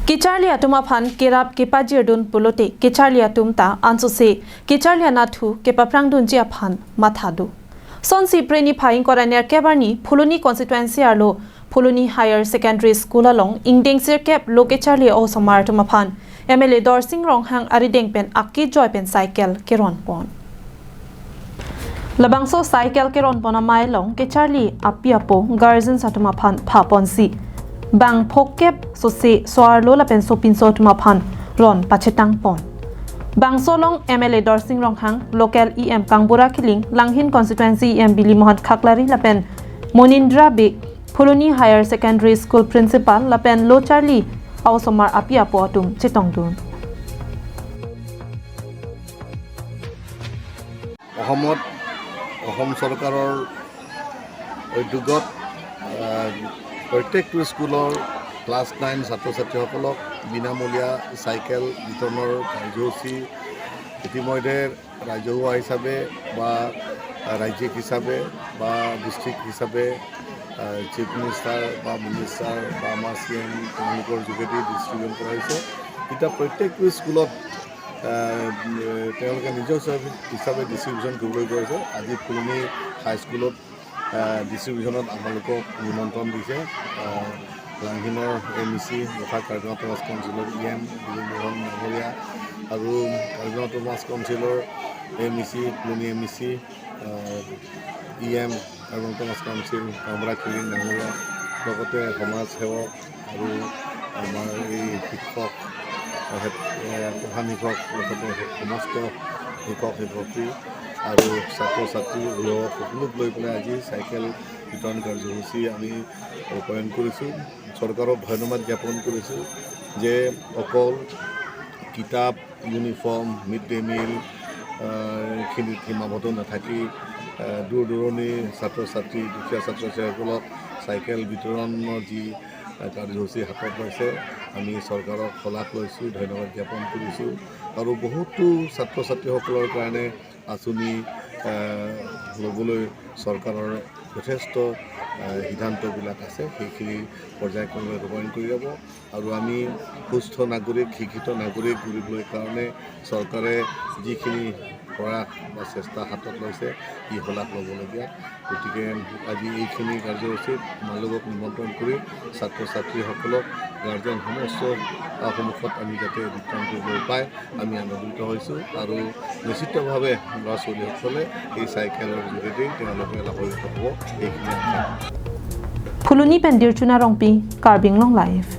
Kicharlia tuma phan kerap kepajir dun pulote kicharlia tumta ansose kicharlia nathu kepaprang dun chia phan mathadu sonsi preni phaing koraner kebarni Phuloni constituency arlo Phuloni higher secondary school along ingdeng sir kep lo kicharlia o somar tuma phan MLA Dorsing Ronghang arideng pen akki joy pen cycle keron pon labangso cycle keron pona mai long kicharli apiapo guardian satuma phan phapon si bang phokep so se soar lo la pen so pin so tuma phan ron pachetang pon bang solong MLA Dorsing Ronghang local EM Kangbura Kiling Langhin constituency EM Bili Mohan Khaklari la pen Monindra Be Phuloni higher secondary school principal la pen lo Charlie awsomar apia po atum chitong dun. অসমত অসম চৰকাৰৰ উদ্যোগত প্ৰত্যেকটো স্কুলৰ class 9 ছাত্ৰ ছাত্ৰীসকলক বিনামূলীয়া cycle বিতৰণৰ কাৰ্যসূচী ইতিমধ্যে ৰাজহুৱা হিচাপে বা ৰাজ্যিক হিচাপে বা ডিষ্ট্ৰিক্ট হিচাপে চিফ মিনিষ্টাৰ বা মিনিষ্টাৰ বা আমাৰ চি এম তেওঁলোকৰ যোগেদি ডিষ্ট্ৰিবিউট কৰা হৈছে। এতিয়া প্ৰত্যেকটো স্কুলত তেওঁলোকে নিজৰ হিচাপে ডিষ্ট্ৰিবিউশ্যন কৰিবলৈ গৈছে। আজি ফুলনি হাইস্কুলত ডিষ্ট্ৰিবিউশ্যনত আপোনালোকক নিমন্ত্ৰণ দিছে লাংহিনৰ এম ই চি তথা কাৰ্বি অট'নমাছ কাউন্সিলৰ ই এম মোহন ডাঙৰীয়া আৰু কাৰ্বি অট'নমাছ কাউন্সিলৰ M E C Phuloni M E C E M Karbi autonomous council Kangbura Killing ডাঙৰীয়া, লগতে সমাজ সেৱক আৰু আমাৰ এই শিক্ষক প্ৰধান শিক্ষক, লগতে সমস্ত শিক্ষক শিক্ষয়িত্ৰী আৰু ছাত্ৰ ছাত্ৰী অভিভাৱক সকলোক লৈ পেলাই আজি চাইকেল বিতৰণ কাৰ্যসূচী আমি ৰূপায়ণ কৰিছোঁ। চৰকাৰক ধন্যবাদ জ্ঞাপন কৰিছোঁ যে অকল কিতাপ, ইউনিফৰ্ম, মিড ডে মিল খিনিত সীমাবদ্ধ নাথাকি দূৰ দূৰণিৰ ছাত্ৰ ছাত্ৰী, দুখীয়া ছাত্ৰ ছাত্ৰীসকলক চাইকেল বিতৰণৰ যি কাৰ্যসূচী হাতত লৈছে, আমি চৰকাৰক শলাগ লৈছোঁ, ধন্যবাদ জ্ঞাপন কৰিছোঁ। আৰু বহুতো ছাত্ৰ ছাত্ৰীসকলৰ কাৰণে আঁচনি ল'বলৈ চৰকাৰৰ যথেষ্ট সিদ্ধান্তবিলাক আছে, সেইখিনি পৰ্যায়ক্ৰমে ৰূপায়ণ কৰি যাব। আৰু আমি সুস্থ নাগৰিক, শিক্ষিত নাগৰিক গঢ়িবলৈ কাৰণে চৰকাৰে যিখিনি প্ৰয়াস বা চেষ্টা হাতত লৈছে, ই শলাগ ল'বলগীয়া। গতিকে আজি এইখিনি কাৰ্যসূচীত তোমালোকক নিমন্ত্ৰণ কৰি ছাত্ৰ ছাত্ৰীসকলক, গাৰ্জেন সমস্ত সন্মুখত আমি যাতে বিতৰণ কৰিবলৈ পাই আমি আনন্দিত হৈছোঁ। আৰু নিশ্চিতভাৱে ল'ৰা ছোৱালীসকলে এই চাইকেলৰ যোগেদি তেওঁলোকে লাভান্বিত হ'ব, এইখিনি আশা। Phuloni pen Dirchuna Rongpi, Karbi Anglong Live.